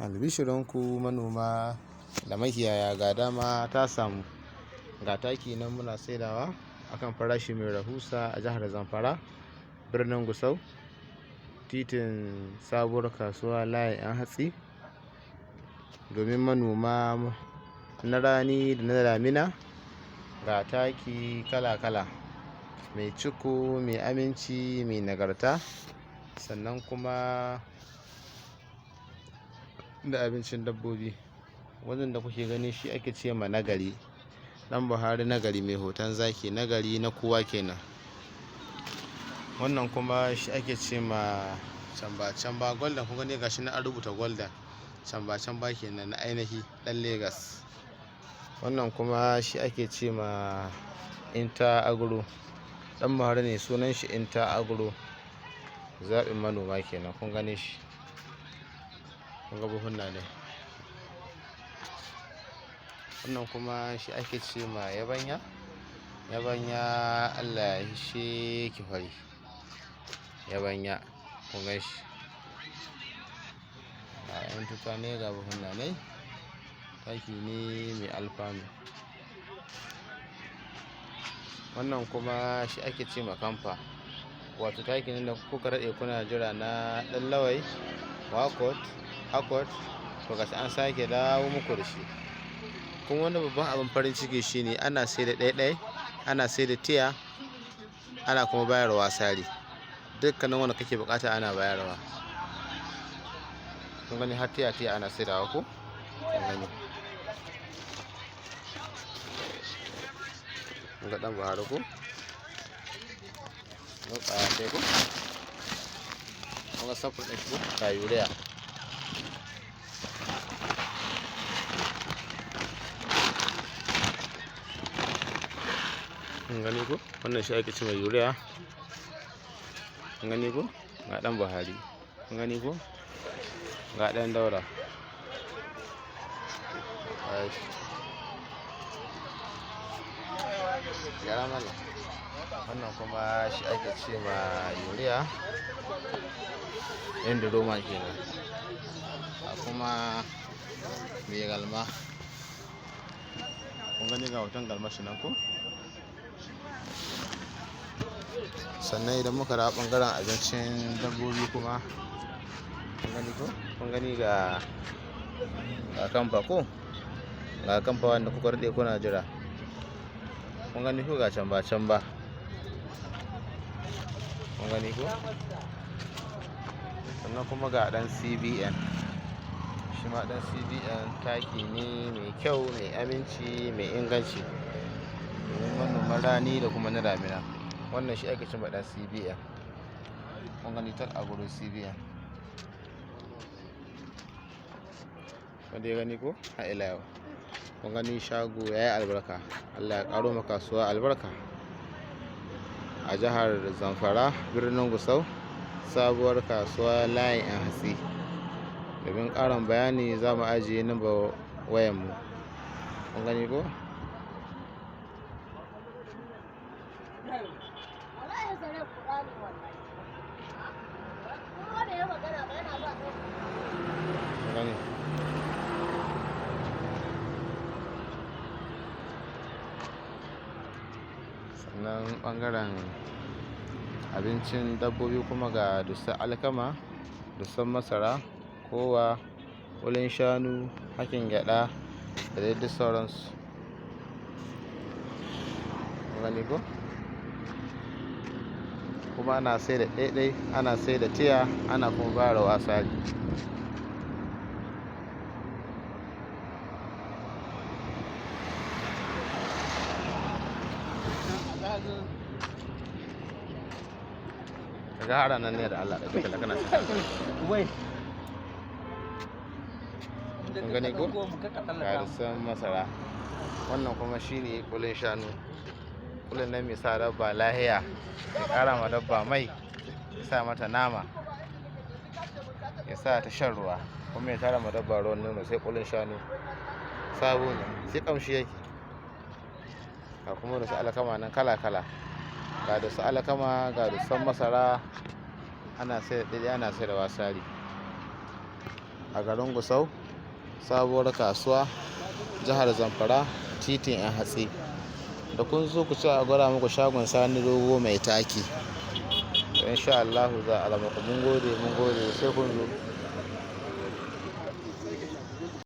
Albishirinku manoma da makiyaya, ga dama ta samu. Ga taki nan muna saidawa akan farashi mai rahusa a jihar Zamfara, birnin Gusau, titin sabuwar kasuwa, layin 'yan hatsi. Domin manoma na rani da na damina, ga taki kala-kala mai ciko, mai aminci, mai nagarta, sannan kuma da abincin dabbobi. Wannan da kuke gani shi ake ce ma nagari. Dan Buhari nagari mai hoton zaki, nagari na kowa kenan. Wannan kuma shi ake ce ma camba camba golden. Kun gani, gashi nan an rubuta golden, camba camba kenan na ainihi dan Legas. Wannan kuma shi ake ce ma Inter Agro. Dan Buhari ne sunan shi, Inter Agro. Zaɓin manoma kenan. Kun gane shi, kun ga buhunna ne. Wannan kuma shi ake ce ma yabanya. Yabanya, Allah ya hishe ki fari. Yabanya, kun gan shi. Ga 'yan tuta ne, ga buhunna ne. Taki ne mai alfanu. Wannan kuma shi ake ce ma kamfa, wato taki ne da kuka daɗe kuna jira na ɗan lawai wakot akot. To gashi an sake dawo muku da shi. Kuma wani babban abin farin ciki shine ana sai da ɗaiɗai, ana sai da tiya, ana kuma bayarwa sari. Dukkanin wanda kake bukata ana bayarwa. Kun gani, har tiya tiya ana saidawa ko? Kun gani, kun ga ɗan Buhari ko? Kun ga ƙwaya ɗaya ko? Kun ga samfur ɗin shi ko? Ga urea. Kun gani ko? Wannan shi ake cewa urea. Kun gani ko? Ga ɗan Buhari. Kun gani ko? Ga ɗan Daura. Gyara mana. Wannan kuma shi ake ce ma urea, Indiroma kenan. A kuma mai galma. Kun gani, ga hoton galma shi nan ko? Sannan idan muka dawo ɓangaren abincin dabbobi kuma, kun gani ko? Kun gani, ga kamfa ko? Ga kamfa wanda kuka daɗe kuna jira. Kun gani ko? Ga can ba can ba. Kun gani ko? Sannan kuma ga ɗan CBN. Shi ma ɗan CBN taki ne mai kyau, mai aminci, mai inganci, domin manoman rani da kuma na damina. Wannan shi ake cewa ɗan CBN. Kun gani, tak a gurin CBN. Wanda ya gani ko? Har ila yau. Kun gani, shago ya yi albarka. Allah ya ƙaro ma kasuwa albarka. A jihar Zamfara, birnin Gusau, sabuwar kasuwa, layin 'yan hatsi. Domin ƙarin bayani, za mu ajiye number wayanmu. Kun gani ko? Wallahi zare kura ne wallahi. Kuma da ya magana ba yana ba. Kun gani? Sannan ɓangaren abincin dabbobi kuma, ga dusar alkama, dusar masara, kowa, ƙulin shanu, hakin gyaɗa da dai duk sauransu. Kun gani ko? Kuma ana sai da ɗaiɗai, ana sai da tiya, ana kuma bayarwa sari. Kaga hara nan ne da Allah da kake kana. Wai. Kun gani ko? Ga dusan masara. Wannan kuma shine kulin shanu. Kulin nan mai sa dabba lahiya, ya ƙara ma dabba mai, ya sa mata nama, ya sa ta shan ruwa, kuma ya tara ma dabba ruwan nono, sai kulin shanu. Sabo ne, sai kamshi yake. Ga kuma da su alkama nan kala kala. Ga da su alkama, ga dusan masara, ana sai da ɗaiɗai, ana sai da wasari. a garin Gusau, sabuwar kasuwa, jihar Zamfara, titin 'yan hatsi. Da kun zo ku ce a gwada muku shagon Sani Dogo mai taki. Insha Allahu za a muku. Mun gode, mun gode, sai kun zo.